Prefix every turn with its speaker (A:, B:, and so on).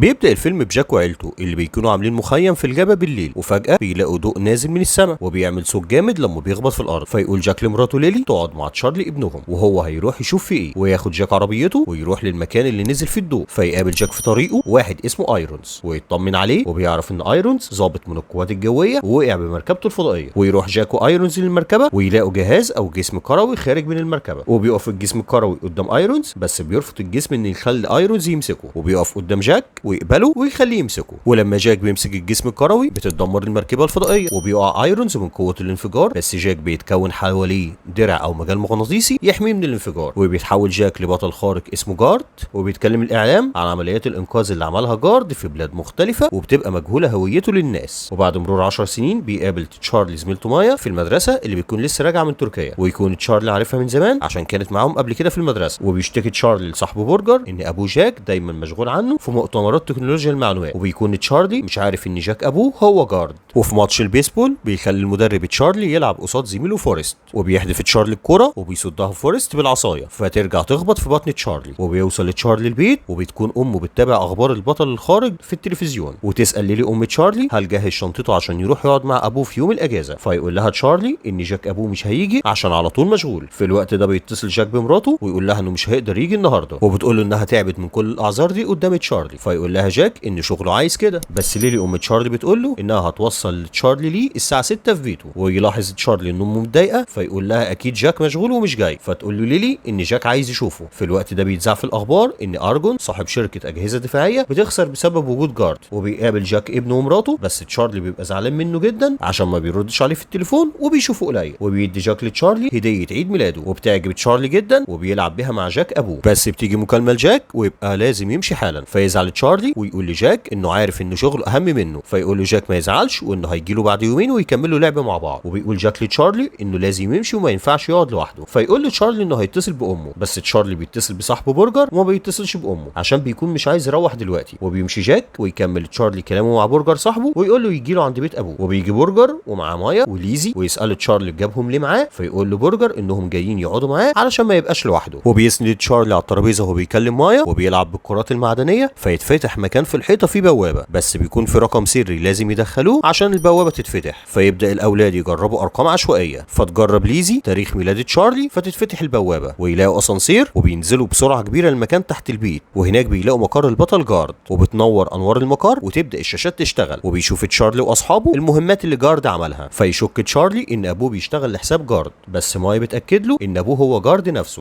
A: بيبدأ الفيلم بجاك وعيلته اللي بيكونوا عاملين مخيم في الجبل بالليل، وفجأة بيلاقوا ضوء نازل من السماء وبيعمل صوت جامد لما بيخبط في الارض. فيقول جاك لمراته ليلي تقعد مع تشارلي ابنهم وهو هيروح يشوف في ايه، وياخد جاك عربيته ويروح للمكان اللي نزل فيه الضوء. فيقابل جاك في طريقه واحد اسمه ايرونز ويطمن عليه، وبيعرف ان ايرونز ضابط من القوات الجوية ووقع بمركبته الفضائية. ويروح جاك وايرونز للمركبه ويلاقوا جهاز او جسم كروي خارج من المركبة، وبيقف الجسم الكروي قدام ايرونز بس بيرفض الجسم ان يخلي ايرونز يمسكه، وبيقف قدام جاك ويقبله ويخليه يمسكه. ولما جاك بيمسك الجسم الكروي بتتدمر المركبة الفضائية وبيقع ايرونز من قوة الانفجار، بس جاك بيتكون حواليه درع او مجال مغناطيسي يحميه من الانفجار. وبيتحول جاك لبطل خارق اسمه جارد، وبيتكلم الاعلام عن عمليات الانقاذ اللي عملها جارد في بلاد مختلفة وبتبقى مجهولة هويته للناس. وبعد مرور 10 سنين بيقابل تشارلي زميلته مايا في المدرسة اللي بيكون لسه راجعه من تركيا، ويكون تشارلي عارفها من زمان عشان كانت معاهم قبل كده في المدرسة. وبيشتكي تشارلي لصاحبه برجر ان ابو جاك دايما مشغول عنه في مؤتمرات تكنولوجيا المعلومات، وبيكون تشارلي مش عارف ان جاك ابوه هو جارد. وفي ماتش البيسبول بيخلي المدرب تشارلي يلعب قصاد زميله فورست، وبيحدف تشارلي الكرة وبيصدها فورست بالعصايه فترجع تخبط في بطن تشارلي. وبيوصل تشارلي البيت وبتكون امه بتتابع اخبار البطل الخارق في التلفزيون، وتسال ليلي ام تشارلي هل جهز شنطته عشان يروح يقعد مع ابوه في يوم الاجازة، فيقول لها تشارلي ان جاك ابوه مش هيجي عشان على طول مشغول. في الوقت ده بيتصل جاك بمراته ويقول لها انه مش هيقدر يجي النهارده، وبتقول له انها تعبت من كل الاعذار دي قدام تشارلي، فيقول لها جاك ان شغله عايز كده. بس ليلي ام تشارلي بتقول له انها هتوصل تشارلي ليه الساعة 6 في بيته. ويلاحظ تشارلي ان امه متضايقة فيقول لها اكيد جاك مشغول ومش جاي، فتقول له ليلي ان جاك عايز يشوفه. في الوقت ده بيتذاع في الاخبار ان ارجون صاحب شركة اجهزة دفاعية بتخسر بسبب وجود جارد. وبيقابل جاك ابنه ومراته، بس تشارلي بيبقى زعلان منه جدا عشان ما بيردش عليه في التليفون وبيشوفه قليل. وبيدي جاك لتشارلي هديه عيد ميلاده وبتعجب تشارلي جدا وبيلعب بيها مع جاك ابوه. بس بتيجي مكالمة لجاك ويبقى لازم يمشي حالا، فيزعل تشارلي ويقول لجاك انه عارف ان شغله اهم منه، فيقول له جاك ما يزعلش وانه هيجي له بعد يومين ويكملوا لعب مع بعض. وبيقول جاك لتشارلي انه لازم يمشي وما ينفعش يقعد لوحده، فيقول لتشارلي انه هيتصل بامه، بس تشارلي بيتصل بصاحبه برجر وما بيتصلش بامه عشان بيكون مش عايز يروح دلوقتي. وبيمشي جاك ويكمل تشارلي كلامه مع برجر صاحبه ويقول له يجي له عند بيت ابوه. وبيجي برجر ومعاه مايا وليزي ويسال تشارلي جابهم ليه معاه، فيقول له برجر انهم جايين يقعدوا معاه علشان ما يبقاش لوحده. وبيسند تشارلي على الترابيزة وهو بيكلم مايا وبيلعب بالكرات المعدنية، فيتفتح مكان في الحيطة فيه بوابه، بس بيكون في رقم سري لازم يدخلوه عشان البوابة تتفتح. فيبدا الاولاد يجربوا ارقام عشوائية، فتجرب ليزي تاريخ ميلاد تشارلي فتتفتح البوابة ويلاقوا اسانسير وبينزلوا بسرعة كبيرة للمكان تحت البيت، وهناك بيلاقوا مقر البطل جارد، وبتنور انوار المقر وتبدا الشاشات تشتغل. وبيشوف تشارلي واصحابه المهمات اللي جارد عملها، فيشك تشارلي ان ابوه بيشتغل لحساب جارد، بس مايا بتاكد له ان ابوه هو جارد نفسه.